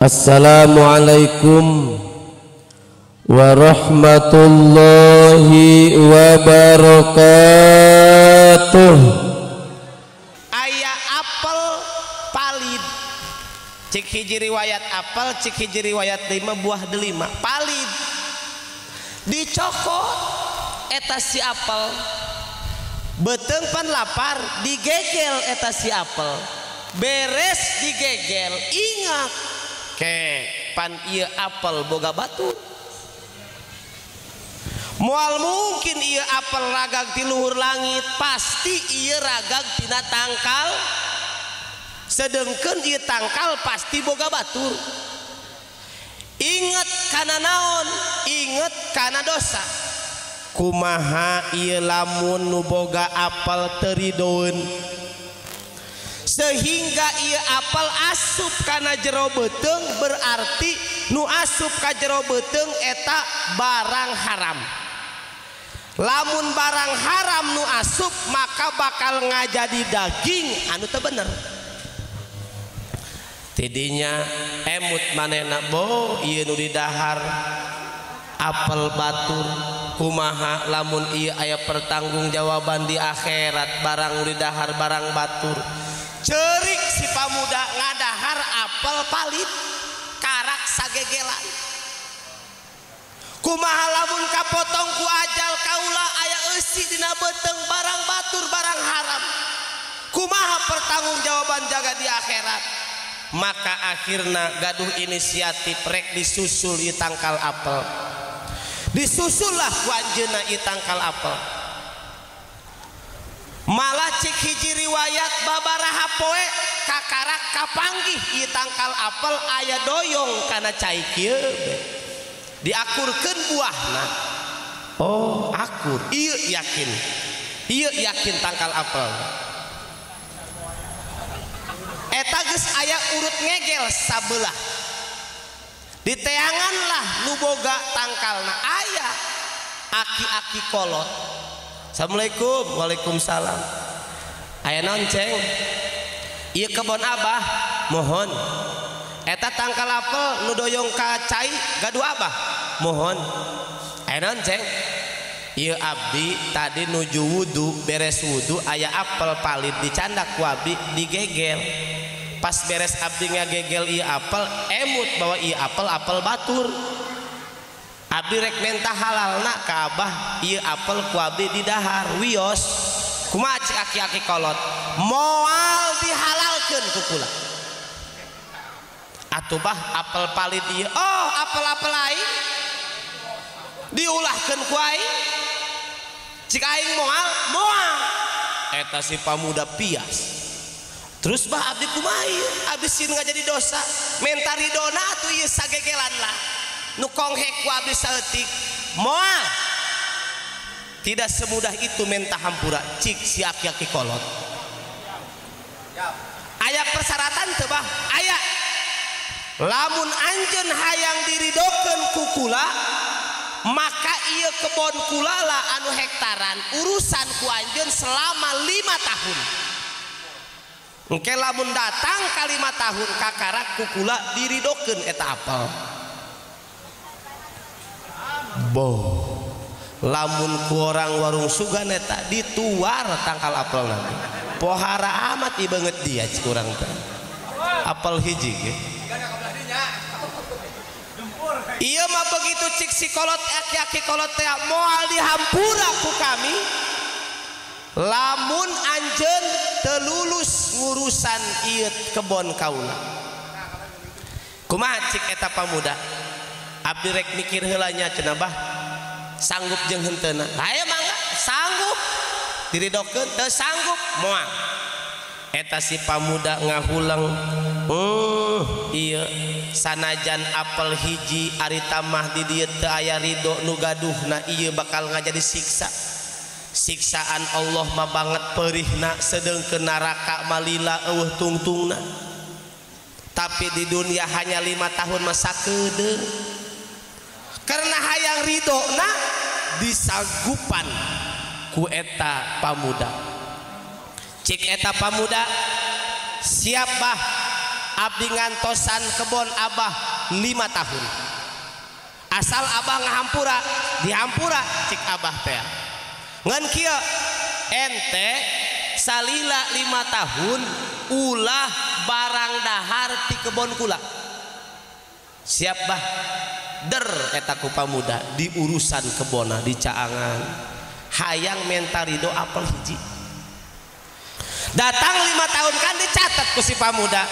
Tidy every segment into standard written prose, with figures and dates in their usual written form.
Assalamualaikum warahmatullahi wabarakatuh. Aya apel palid, cik hiji riwayat apel, cik hiji riwayat lima buah delima palid dicokot eta si apel, beuteung pan lapar digegel eta si apel, beres digegel ingat ke pan ieu apel boga batu, moal mungkin ieu apel ragag ti luhur langit, pasti ieu ragag tina tangkal, sedengkeun ieu tangkal pasti boga batur. Ingat kana naon? Ingat kana dosa. Kumaha ieu lamun nu boga apel teu ridoeun sehingga ieu apel asup kana jero beuteung, berarti nu asup ka jero beuteung eta barang haram. Lamun barang haram nu asup maka bakal ngajadi daging anu teu bener. Tidinya emut manehna bo ieu nu didahar apel batur, kumaha lamun ieu aya pertanggungjawaban di akhirat barang nu didahar barang batur. Cerik si pamuda ngadahar apel palit karak sagegelan. Kumaha lamun kapotong ku ajal kaula aya eusi dina beuteung barang batur barang haram, kumaha pertanggungjawaban jaga di akhirat. Maka akhirna gaduh inisiatif rek disusul ieu tangkal apel, disusullah ku anjeunna ieu tangkal apel. Malah cik hiji riwayat babaraha poe kakarak kapanggih ieu tangkal apel aya doyong kana cai kieu diakurkeun buahna. Oh akur, ieu yakin, ieu yakin tangkal apel eta geus aya urut ngegel sabelah, diteanganlah nu boga tangkalna aya aki-aki kolot. Assalamualaikum. Waalaikumsalam. Aya naon ceng? Ieu kebon abah. Mohon. Eta tangkal apel nu doyong ka cai gaduh abah. Mohon. Aya naon ceng? Ieu abdi tadi nuju wudu, beres wudu aya apel palid dicandak ku abdi digegel. Pas beres abdi ngagegel ieu apel, emut bahwa ieu apel apel batur. Abdi rek menta halalna ka abah ieu apel ku abdi didahar wios. Kumaha cik aki-aki kolot? Moal dihalalkeun ku kula. Atuh bah apel palid ieu, oh apel-apel aing diulahkeun ku aing. Cik aing moal, moal. Eta si pamuda pias. Terus bah abdi kumaha ieu? Abdi sieun ngajadi dosa. Menta ridona atuh ieu sagegelan lah. Nu konghek ku abdi saeutik moal. Tidak semudah itu menta hampura cik si aki-aki kolot. Aya persyaratan teu bah? Aya. Lamun anjeun hayang diridokeun ku kula, maka ieu kebon kula lah anu hektaran urusan ku anjeun selama 5 tahun. Engke lamun datang ka 5 tahun kakarak ku kula diridokeun eta apel. Boh, lamun ku orang warung sugan eta dituar tangkal apel nanti. Pohara amat ieu beungeut dia cik urang teh. Apel hiji ge. Ieu mah begitu cik si kolot aki-aki kolot teh moal dihampura ku kami. Lamun anjeun teu lulus ngurusan ieu kebon kaula. Kumaha cik eta pamuda? Abdi rek mikir heula nya cenah bah, sanggup jeung henteuna. Hayo mangga, sanggup diridokeun, teu sanggup moal. Eta si pamuda ngahulang, ieu sanajan apel hiji ari tamah di dieu teu aya ridho nu gaduhna ieu bakal ngajadi siksa. Siksaan Allah mah banget perihna, sedeungkeun neraka malila eueuh tungtungna. Tapi di dunia hanya 5 tahun masa kedeung. Karena hayang ridona disanggupan ku eta pamuda. Cik eta pamuda siap bah, abdi ngantosan kebon abah 5 tahun. Asal abah ngahampura, dihampura cik abah teh. Ngan kieu ente salila 5 tahun ulah barang dahar ti kebon kula. Siap bah. Der eta ku pamuda di urusan kebona di caangan. Hayang menta ridho apel hiji. Datang 5 tahun kan dicatat ku si pamuda.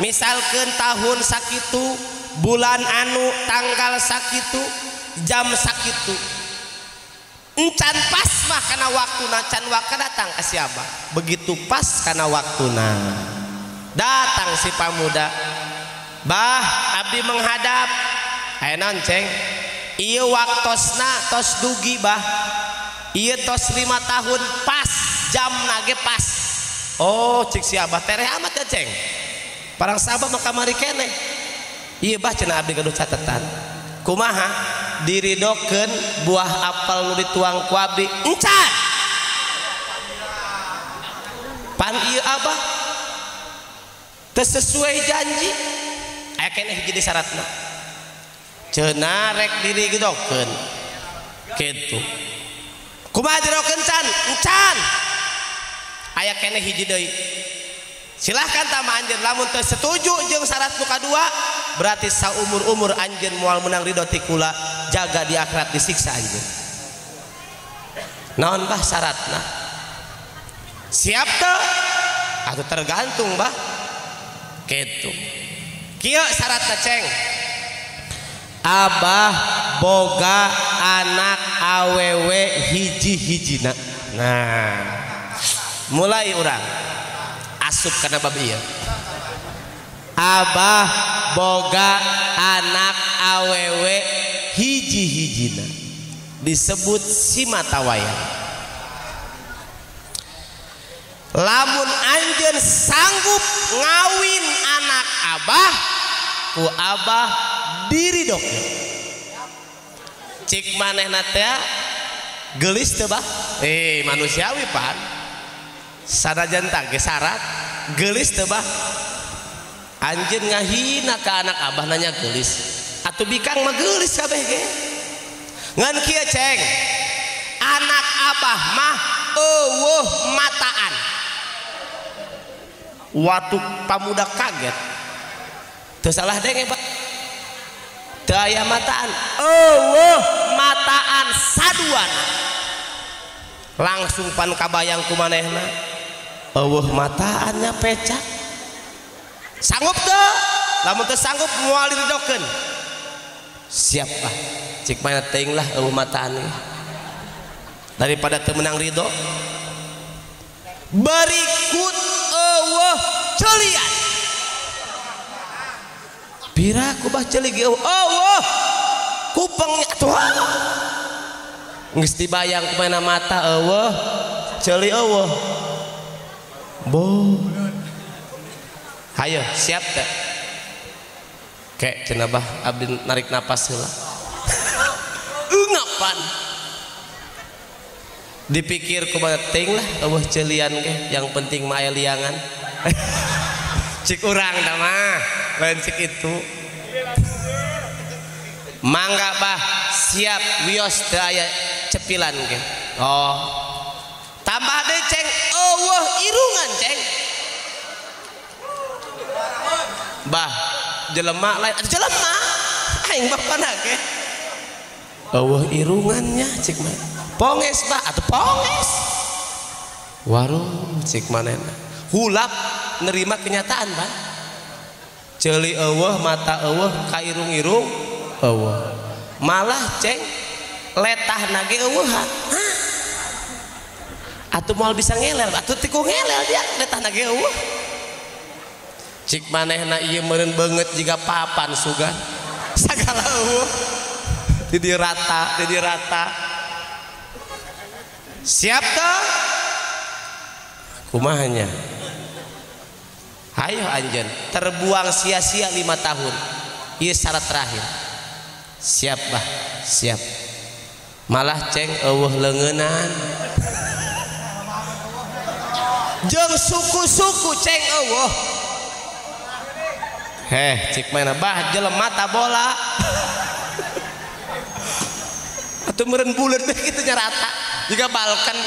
Misalkan tahun sakitu, bulan anu, tanggal sakitu, jam sakitu. Encan pas mah kana waktuna, can waktu datang ke si abah. Begitu pas kana waktuna datang si pamuda. Bah, abdi menghadap. Aya naon ceng? Ieu waktosna tos dugi bah. Ieu tos 5 tahun pas, jamna ge pas. Oh, cik si abah tereh amat ya ceng. Parang sabah mah kamari keneh. Ieu bah cenah abdi gaduh catatan. Kumaha? Diridokeun buah apel nu dituang ku abdi encan. Pan ieu abah teu sesuai janji. Aya keneh hiji syaratna. Cenah rek diridokeun. Kitu. Kumaha diridokeun can? Encan. Aya keneh hiji deui. Silahkan tama anjeun lamun teu setuju jeung syarat nu kadua berarti saumur-umur anjeun moal menang ridho ti kula, jaga di akhirat disiksa anjeun. Naon bah syaratna? Siap teu? Atuh tergantung bah. Kitu. Kieu syaratna ceng. Abah boga anak awewe hiji-hijina. Nah, mulai urang asup kana bab ieu. Abah boga anak awewe hiji-hijina disebut simatawaya. Lamun anjeun sanggup ngawin anak abah, ku abah diridokeun. Cik manehna teh geulis teu bah? Manusiawi pan. Sanajan tah ge syarat geulis teu bah? Anjeun ngahina ka anak abah nanya geulis. Atuh bikang mah geulis kabeh ge. Ngan kieu ceng, anak abah mah eueuh mataan. Waktu pamuda kaget. Teu salah denge bah. Teu aya mataan, eueuh mataan saduana. Langsung pan kabayang ku manehna. Eueuh mataannya pecak. Sanggup teu? Lamun teu sanggup moal diridokeun. Siap bah. Cik mana teuing lah eueuh mataan ge. Daripada teu menang ridho. Berikut eueuh ceulian. Pira ku bah ceuli ge eueuh. Kupeng atuh. Geus dibayang ku mana mata eueuh, ceuli eueuh. Bo. Hayo siap teh. Kek cenah bah abdi narik napas heula. Ungapan. Dipikir ku mana teuing lah eueuh ceulian ge, yang penting mah aya liangan. Cik urang tah mah, lain cik itu. Mangga bah siap wios teu aya cepilan ge. Oh. Tambah deui ceng eueuh irungan ceng. Bah jelema lain jelema aing bapana ge. Eueuh irungannya cik mah. Ponges bah atuh ponges. Waruh cik manehna. Hulap nerima kenyataan bah. Ceuli eueuh mata eueuh ka irung-irung eueuh. Malah ceng letahna ge eueuhan. Atuh moal bisa ngelel, atuh tiku ngelel dia letahna ge eueuh. Cik manehna ieu meureun beungeut jiga papan sugan. Sagala eueuh. Di dieu rata, di dieu rata. Siap teu? Kumahanya? Hayo anjeun, terbuang sia-sia 5 tahun. Ieu syarat terakhir. Siap bah, siap. Malah ceng eueuh leungeunan. Jeung suku-suku ceng eueuh. Heh cik mana bah jelema tabola. Atuh meureun buleut teh kitu nya rata jiga balkan.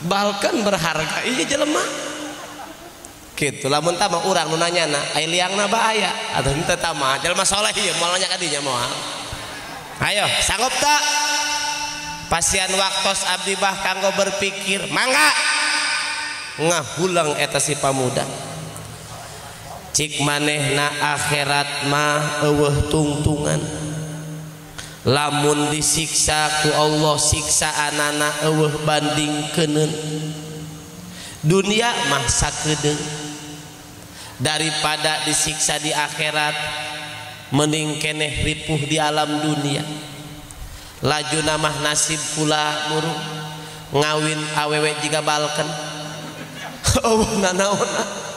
Balkan berharga ieu jelema. Kitu lamun tah mah urang nu nanyana aya liangna bah aya atuh henteu tah mah jelema soleh ieu moal nanya ka dinya moal. Ayo sanggup tak? Pasian waktos abdi bah kanggo berpikir mangga ngahulang eta si pamuda. Cik manehna akhirat mah eueuh tungtungan. Lamun disiksa ku Allah siksaanana eueuh bandingkeuneun. Dunia mah sakedeung. Daripada disiksa di akhirat mending keneh ripuh di alam dunia. Laju namah nasib kula murung ngawin awewe jiga balken. Eueuh nanaonna.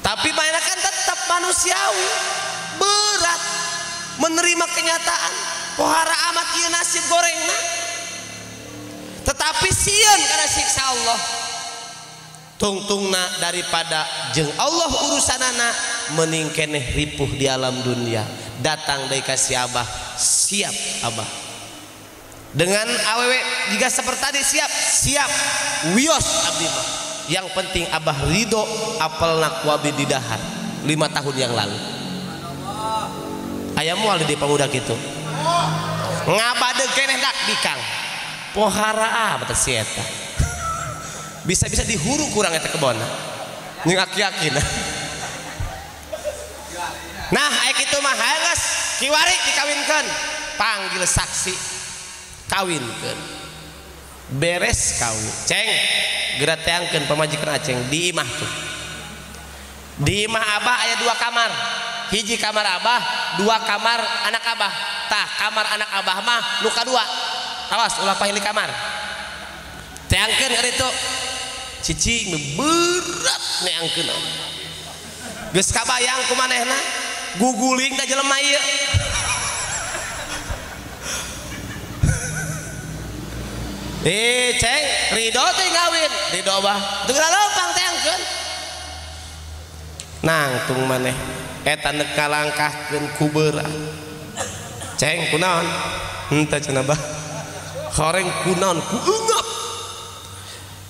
Tapi mainnya kan tetap manusiawi, berat menerima kenyataan. Pohara amat ieu nasib gorengna. Tetapi sieun kana siksa Allah. Tungtungna daripada jeung Allah urusanana mending keneh ripuh di alam dunia. Datang deui ka si abah, siap abah. Dengan awewe jika seperti tadi siap, siap. Wios abdi mah. Yang penting abah ridho apelna ku abdi di dahar 5 tahun yang lalu. Aya moal di pamuda kitu. Ngabadeg keneh dak bikang. Pohara amat si eta. Bisa-bisa dihuru kurang eta kebonna. Jeung aki-akina. Nah, aya kitu mah geus kiwari dikawinkeun. Panggil saksi. Kawinkeun. Beres kawin. Ceng, geura teangkeun pamajikan Aceng di imah tuh. Di imah abah aya 2 kamar. Hiji kamar abah, 2 kamar anak abah. Tah, kamar anak abah mah nu kadua. Awas ulah pahili kamar. Teangkeun ka ditu. Cicing berat neangkeun. Geus kabayang ku manehna guguling ka jelema ieu. Ceng, ridho teh ngawin, ridho bah. Teu lempang teangkeun. Nangtung maneh eta neuk kalangkahkeun ku berat. Ceng kunaon? Henteu cenah bah. Horeng kunaon ku eungap.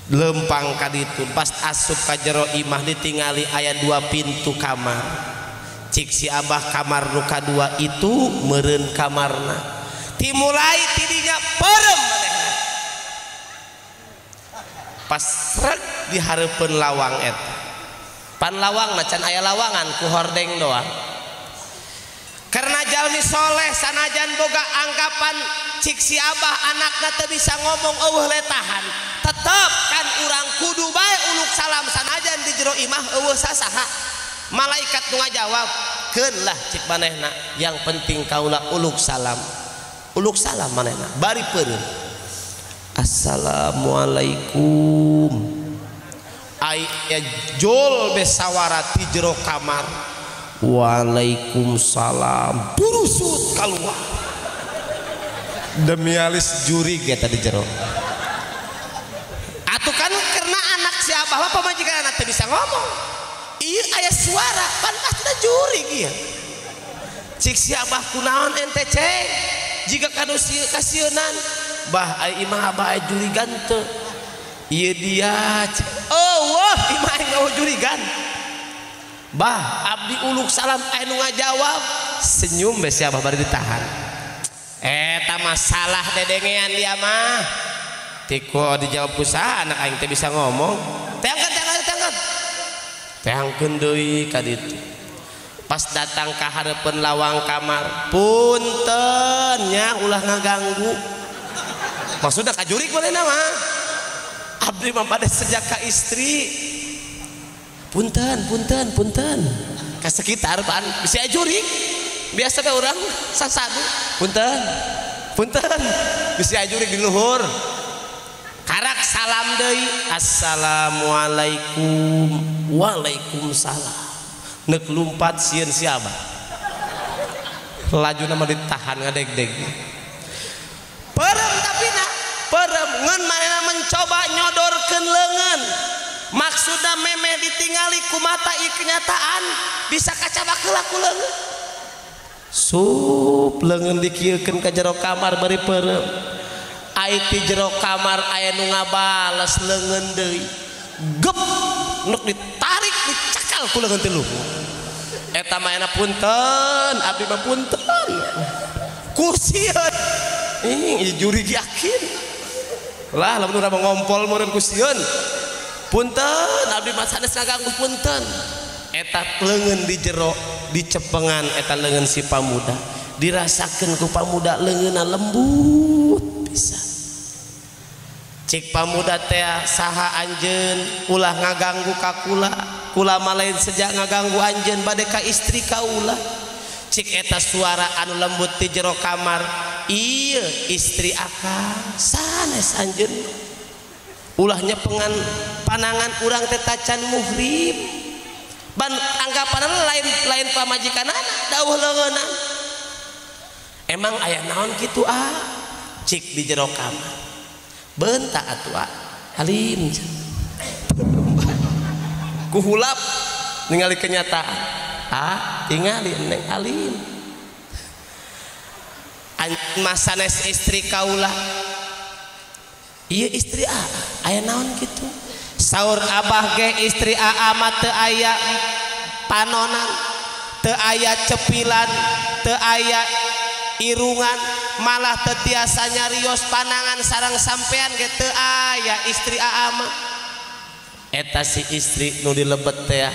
Lempang ka ditu pas asup ka jero imah ditingali aya 2 pintu kamar. Cik si abah kamar nu kadua itu meureun kamarna. Timulai tidinya perem manehna. Pas reg di hareupeun lawang eta. Pan lawang macan aya lawangan ku hordeng doang. Karena jalmi soleh sanajan boga anggapan cik si abah anakna teu bisa ngomong eueuh letahan. Tetep kan urang kudu bae uluk salam sanajan di jero imah eueuh sasaha. Malaikat nu ngajawab, keun lah cik manehna, yang penting kaula uluk salam. Uluk salam manehna bari peureun. Assalamualaikum. Aya jol besawara ti jero kamar. Waalaikumsalam. Burusut kaluar. Demi alis jurig eta di jero. Atuh kan karena anak si abah mah pamajikan anak teu bisa ngomong. Ieu aya suara pan pasti jurig ieu. Cik si abah kunaon ente ceng? Jika kanu kasieunan bah ai imah abah aya jurigan teu. Ieu dia. Oh wah imah aing eueuh jurigan. Bah abdi uluk salam aya nu ngajawab. Senyum be si abah bari ditahan. Eta masalah dedengean dia mah. Tiko dijawab ku saha anak aing teh bisa ngomong. Teangkeun teangkeun teangkeun. Teangkeun deui ka ditu. Pas datang ka hareupeun lawang kamar, punten nya ulah ngaganggu. Maksudna ka jurig manehna mah. Abdi mah pada sejak ka istri. Punten punten punten. Ka sekitar pan bisa jurig. Biasa be urang sasadu. Punten. Punten. Bisa jurig di luhur. Karak salam deui. Assalamualaikum. Waalaikumsalam. Nek lumpat sieun si abah. Lajuna mah ditahan ngadeg-deg. Perem tapi na, perem ngeun manehna mencoba nyodorkeun leungeun. Maksud Maksudna memeh ditingali ku mata ieu kenyataan bisa kacabak heula ku leungeun. Sup leungeun dikieukeun ka jero kamar bari peureum. Ai ti jero kamar aya nu ngabales leungeun deui. Gep nuk ditarik dicakal ku leungeun ti luhur. Eta mah ena punten, abdi mah punten. Ku sieun. Ih, jurig yakin. Lah lamun urang ngompol meureun ku sieun. Punten, abdi mah sanes ngaganggu punten. Eta leungeun di jero dicepengan eta leungeun si pamuda. Dirasakeun ku pamuda leungeunna lembut pisan. Cik pamuda teh saha anjeun ulah ngaganggu ka kula. Kula mah lain sejak ngaganggu anjeun bade ka istri kaula. Cik eta suara anu lembut di jero kamar, ieu istri akang sanes anjeun. Ulah nyepengan panangan urang teh tacan muhrim. Ban anggapan lain lain pamajikanana dawuh leungeunna. Emang aya naon kitu ah? Cik di jero kamar. Bentak atuh ah, halim. Kuhulap ningali kenyataan. Ah, tingali neng alim. Anjeun mah sanes istri kaula. Ieu istri aa, aya naon kitu? Saur abah ge istri aa mah teu aya panonan, teu aya cepilan, teu aya irungan, malah teu tiasa nyarios panangan sareng sampean ge teu aya istri aa mah. Eta si istri nu dilebet teh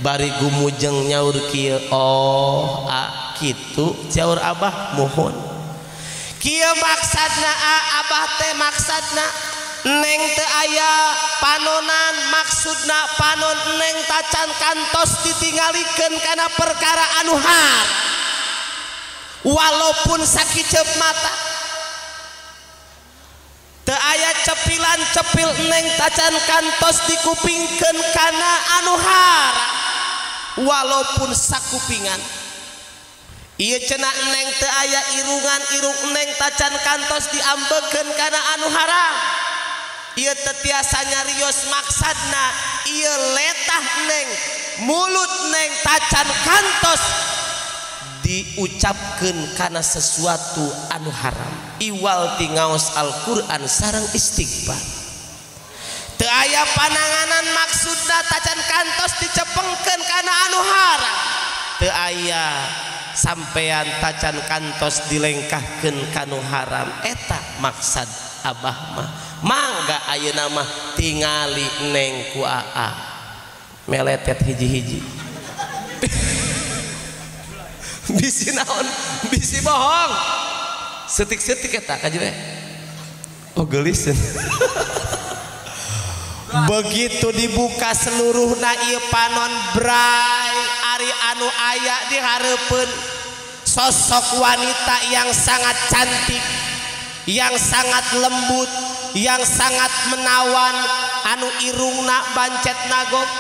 bari gumujeng nyaur kieu, oh a kitu nyaur abah mohon. Kieu maksadna a abah teh maksadna neng teu aya panonan, maksudna panon neng tacan kantos ditingalikeun kana perkara anu haram walaupun sakiceup mata. Teu aya cepilan cepil neng tacan kantos dikupingkeun kana anu haram walaupun sakupingan. Ieu cenah neng teu aya irungan, irung neng tacan kantos diambekeun kana anu haram. Ieu teu tiasa nyarios maksadna ieu letah neng, mulut neng tacan kantos diucapkeun kana sesuatu anu haram. Iwal ti ngaos Al-Qur'an sareng istighfar. Teu aya pananganan maksudna tacan kantos dicepengkeun kana anu haram. Teu aya sampean tacan kantos dilengkahkeun kanu haram. Eta maksad abah mah. Mangga ayeuna mah tingali neng ku aa. Meletet hiji-hiji. Bisi naon, bisi bohong. Setik-setik eta ka jere. Oh geulis. Begitu dibuka seluruhna ieu panon bray ari anu aya di hareupeun sosok wanita yang sangat cantik, yang sangat lembut, yang sangat menawan, anu irungna bancet nagog,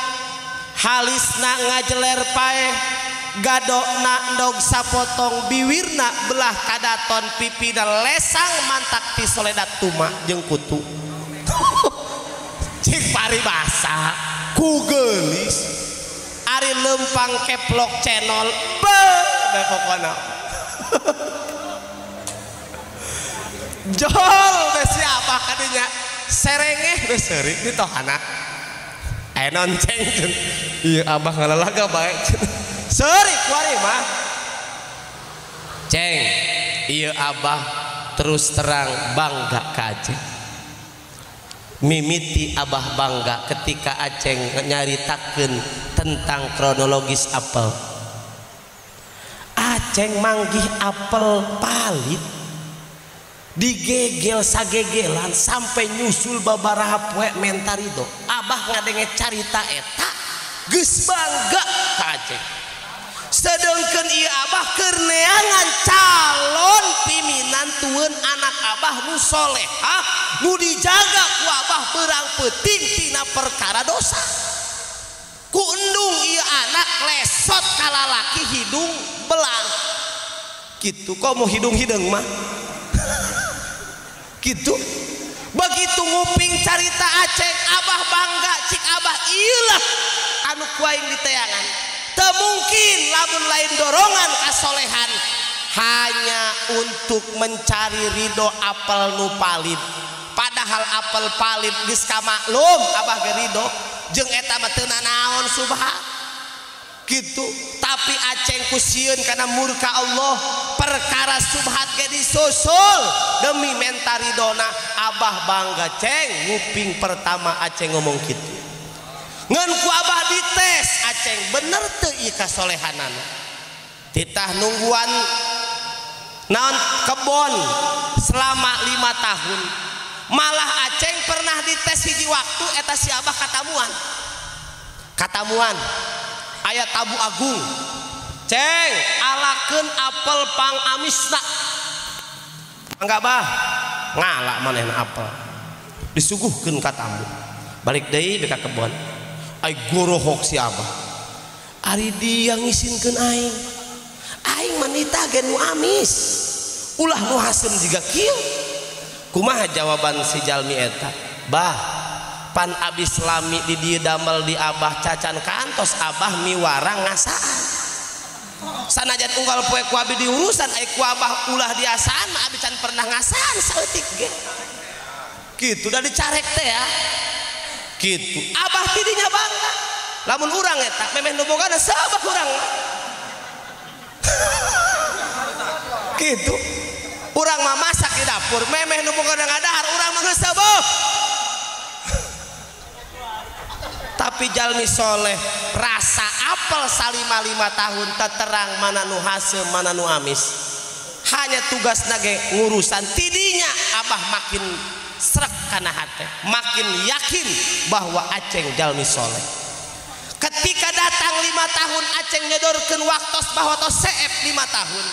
halisna ngajeler paeh, gadokna ndog sapotong, biwirna belah kadaton, pipina lesang mantak ti soledat tuma jeung kutu. Cik paribasa ku geulis ari lempang keplok cenol be pokona. Jol be siapa kadinya serengeh be seurik ditohana. Aya nonceng ieu abah ngalalaga bae. Seurik kuari mah. Ceng, ieu abah terus terang bangga ka Aceng. Mimiti abah bangga ketika Aceng nyaritakeun tentang kronologis apel. Aceng manggih apel palit digegel sagegelan sampai nyusul babaraha poe menta ridho. Abah ngadenge carita eta geus bangga ka Aceng. Sedengkeun ieu abah keur neangan calon piminantueun anak abah nu solehah nu dijaga ku abah beurang peuting tina perkara dosa. Ku endung ieu anak lesot ka lalaki hidung belang. Kitu kok mau hidung hideung mah. Gitu. Begitu nguping carita Aceng, Abah bangga, cik Abah ieulah anu ku aing diteangan. Teu mungkin lamun lain dorongan kasolehan hanya untuk mencari ridho apel nu palid. Padahal apel palid geus kamaklum Abah ge ridho jeung eta mah teu nanaon subhat gitu. Tapi Aceng ku sieun kana murka Allah, perkara subhat ge disusul demi menta ridona. Abah bangga Ceng, nguping pertama Aceng ngomong kitu. Ngan ku Abah dites Aceng bener teu ieu kasolehanana. Titah nungguan naon kebon selama 5 tahun. Malah Aceng pernah dites hiji waktu eta si Abah katamuan. Katamuan aya tabu agung. Ceng, alakeun apel pang amisna. Mangga Bah, ngala manehna apel. Disuguhkeun ka tamu. Balik deui ka kebon. Ai gorohok si Abah. Ari dia ngisinkeun aing. Aing manita ge nu amis. Ulah nu haseum jiga kieu. Kumaha jawaban si jalmi eta? Bah, pan abis lami di dieu damel di Abah cacan kantos Abah miwarang ngasaan. Sanajan unggal poe ku abi diurusan ai ku Abah ulah diasaan mah abi can pernah ngasaan saeutik ge. Kitu da dicarek teh ya. Kitu. Abah tidinya bangga. Lamun urang eta memeh nu bogana sabah urang. Kitu. Urang mah masak di dapur, memeh nu bogana ngadahar urang mah geus sabah. Tapi jalmi soleh rasa apel salima 5 tahun teterang mana nu haseum mana nu amis. Hanya tugas nage ngurusan tidinya Abah makin srek kana hate, makin yakin bahwa Aceng jalmi soleh. Ketika datang 5 tahun Aceng nyodorkeun waktos bahwa tos seep 5 tahun.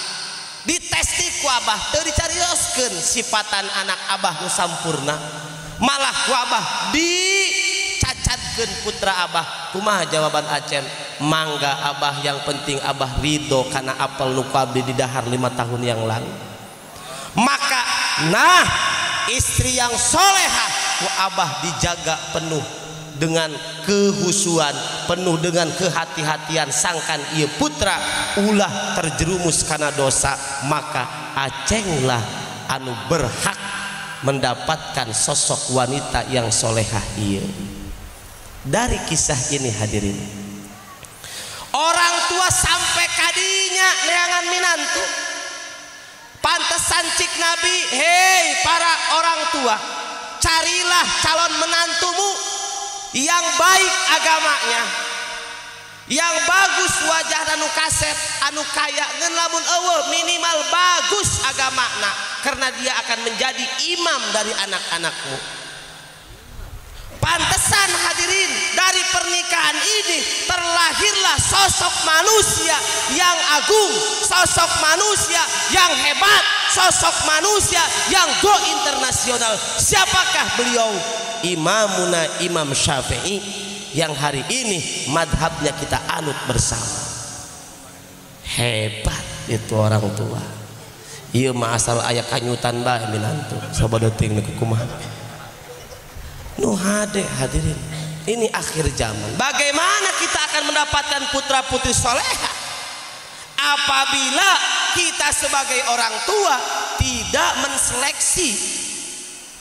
Dites di ku Abah teu dicarioskeun sifatan anak Abah nu sampurna. Malah ku Abah dicacatkeun putra Abah. Kumaha jawaban Aceng? Mangga Abah, yang penting Abah ridho kana apel nu ku abdi didahar 5 tahun yang lalu. Maka nah istri yang solehah ku Abah dijaga penuh dengan kehusuan, penuh dengan kehati-hatian, sangkan ieu putra ulah terjerumus kana dosa. Maka Acenglah anu berhak mendapatkan sosok wanita yang solehah ieu. Dari kisah ini hadirin, orang tua sampai kadinya neangan minantu. Pantesan cik Nabi, hei para orang tua, carilah calon menantumu yang baik agamanya, yang bagus wajah anu kasep, anu kaya, ngeun lamun eueuh minimal bagus agamana, karena dia akan menjadi imam dari anak-anakmu. Pantesan hadirin, dari pernikahan ini terlahirlah sosok manusia yang agung, sosok manusia yang hebat, sosok manusia yang go internasional. Siapakah beliau? Imamuna Imam Syafi'i yang hari ini madhabnya kita anut bersama. Hebat itu orang tua. Ieu mah asal aya kanyutan bae minantu sabadoting nu kumaha. Nu hade hadirin, ini akhir zaman. Bagaimana kita akan mendapatkan putra putri soleha apabila kita sebagai orang tua tidak menseleksi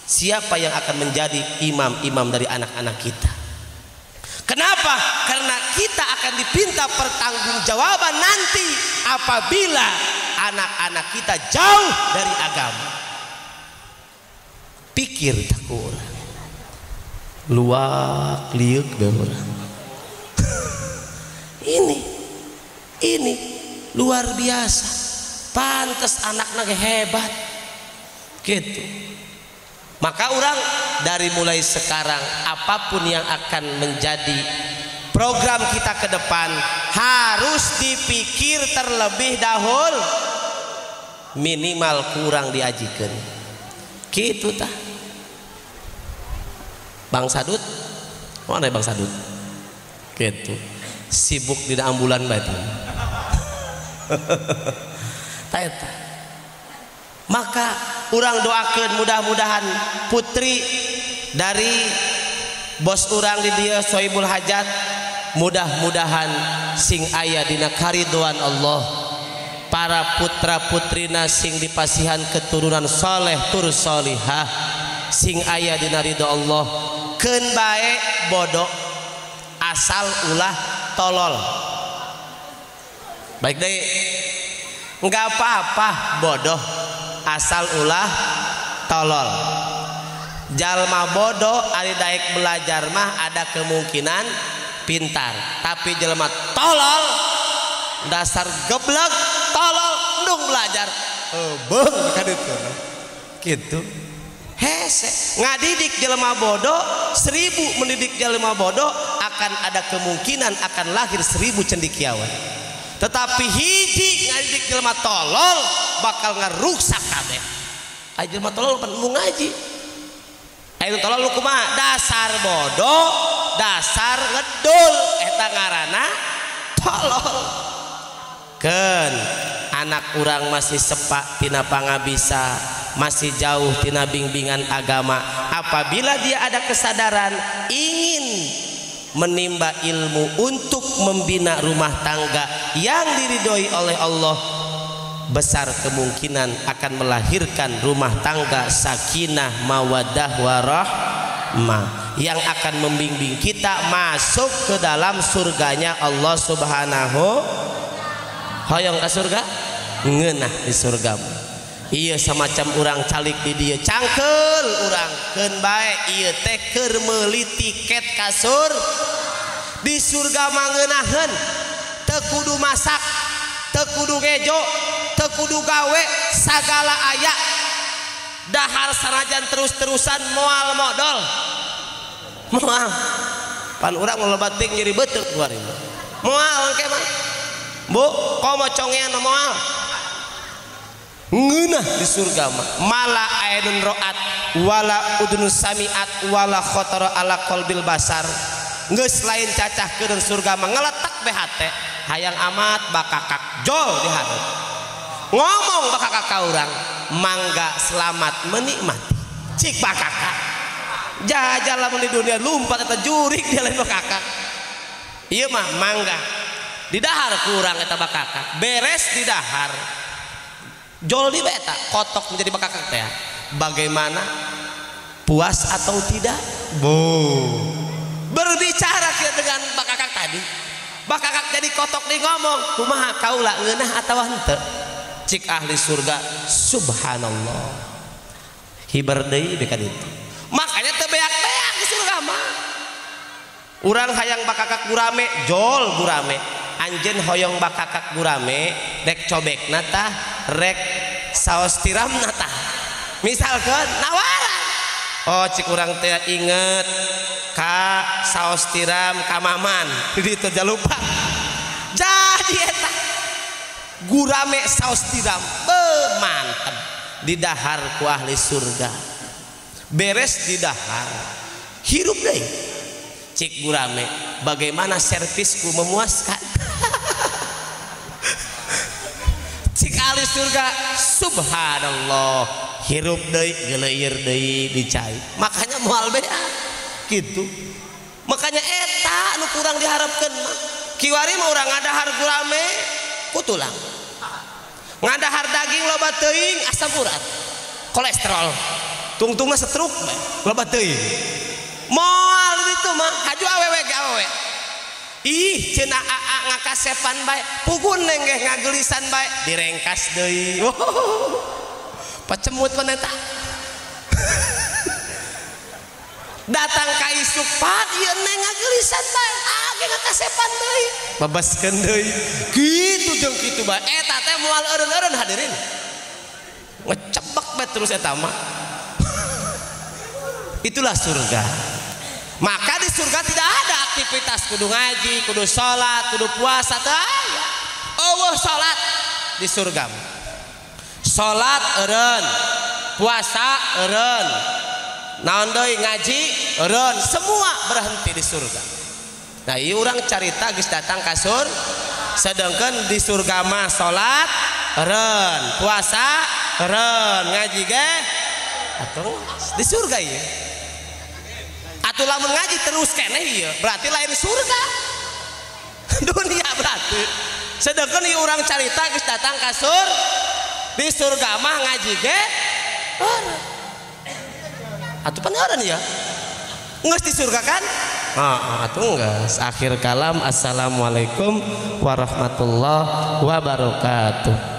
siapa yang akan menjadi imam-imam dari anak-anak kita? Kenapa? Karena kita akan dipinta pertanggungjawaban nanti apabila anak-anak kita jauh dari agama. Pikir tak kurang, luak liuk orang. Ini luar biasa. Pantes anak-anak hebat gitu. Maka orang dari mulai sekarang apapun yang akan menjadi program kita ke depan harus dipikir terlebih dahulu, minimal kurang diajikan gitu tah. Bang Sadut, mana Bang Sadut? Gitu sibuk di ambulan bae tah. Maka urang doakan mudah-mudahan putri dari Bos urang di dieu Sohibul Hajat, mudah-mudahan sing aya dina karidoan Allah. Para putra putrina sing dipasihan keturunan soleh tur solihah, sing aya dina ridho Allah. Keun bae bodoh asal ulah tolol. Baik deui, nggak apa-apa bodoh asal ulah tolol. Jalma bodoh ari daek belajar mah ada kemungkinan pintar, tapi jelma tolol dasar geblek tolol ndung belajar beuh kaditu gitu. Hese ngadidik jelema bodoh 1000 mendidik jelema bodoh akan ada kemungkinan akan lahir 1000 cendekiawan. Tetapi hiji ngadidik jelema tolol bakal ngaruksak kabeh. Aya jelema tolol pan nu ngaji. Aya tolol nu kumaha? Dasar bodoh, dasar ngedul eta ngaranna tolol. Keun anak urang masih sepak tina pangabisa, masih jauh tina bimbingan agama. Apabila dia ada kesadaran ingin menimba ilmu untuk membina rumah tangga yang diridhoi oleh Allah, besar kemungkinan akan melahirkan rumah tangga sakinah mawaddah warahmah yang akan membimbing kita masuk ke dalam surganya Allah Subhanahu. Hoyong ke surga, ngeunah di surga. Iya semacam urang calik di dia cangkel urang keun bae ieu teh keur meuli tiket kasur di surga mangeunaheun. Teu kudu masak, teu kudu ngejo, teu kudu gawe, sagala aya. Dahar sanajan terus-terusan moal modol. Moal. Pan urang loba teuing nyeri beuteung kuari. Moal engke mah. Bu, komo congean moal. Ngeunah di surga mah. Mala ainun ro'at wala udun samiat wala khotara ala qalbil basar. Geus lain cacah keun surga mah ngeletak be hate. Hayang amat bakakak jol di hareup. Ngomong bakakak ka urang, mangga selamat menikmati. Cik bakakak. Jajal lamun di dunia lumpat eta jurik dia lain bakakak. Ieu mah mangga. Didahar kurang eta bakakak, beres didahar jol di beta kotok menjadi bakakak teh. Bagaimana, puas atau tidak? Bu, berbicara kita dengan bakakak tadi, bakakak jadi kotok di ngomong kumaha kaula ngeunah atawa henteu? Cik ahli surga, subhanallah, hiber deui beka ditu. Makanya teu beak-beak di surga mah. Urang hayang bakakak gurame, jol gurame. Anjeun hoyong bakakak gurame, rek cobekna tah, rek saos tiramna tah. Misalkan nawaran. Oh cik urang teh inget ka saos tiram ka maman. Di ditu lupa. Jadi eta gurame saos tiram, be mantep. Didahar ku ahli surga. Beres didahar. Hirup deui. Cik gurame, bagaimana servisku memuaskan? Cik ahli surga, subhanallah, hirup deui, geleir deui dicai. Makanya moal bea gitu. Makanya eta nu kurang diharapkeun mah. Kiwari mah urang ngadahar gurame ku tulang. Ngadahar daging loba teuing asam urat, kolesterol. Tungtungna stroke loba teuing. Moal itu mah haju awewe ge awewe. Ih cenah aa ngakasepan bae, pugun neng ge ngagelisan bae, direngkas deui. Pacemut mana eta. Datang ka isuk pat ieu neng ngagelisan bae, aa ge ngakasepan deui. Babaskeun deui. Kitu jeung kitu bae. Eta teh moal eureun-eureun hadirin. Ngecebek bae terus eta mah. Itulah surga. Maka di surga tidak ada aktivitas kudu ngaji, kudu sholat, kudu puasa. Allah sholat di surga. Sholat eureun, puasa eureun, naon deui ngaji eureun, semua berhenti di surga. Nah, ieu urang carita geus datang ka surga, sedangkan di surga mah sholat eureun, puasa eureun, ngaji ge atuh di surga ieu. Atuh lamun ngaji terus keneh ieu berarti lain surga. Dunia berarti. Sedangkan ieu urang carita geus datang ka sur di surga mah ngaji ge atuh pan ya geus di surga kan? Heeh, atuh geus. Akhir kalam, assalamualaikum warahmatullahi wabarakatuh.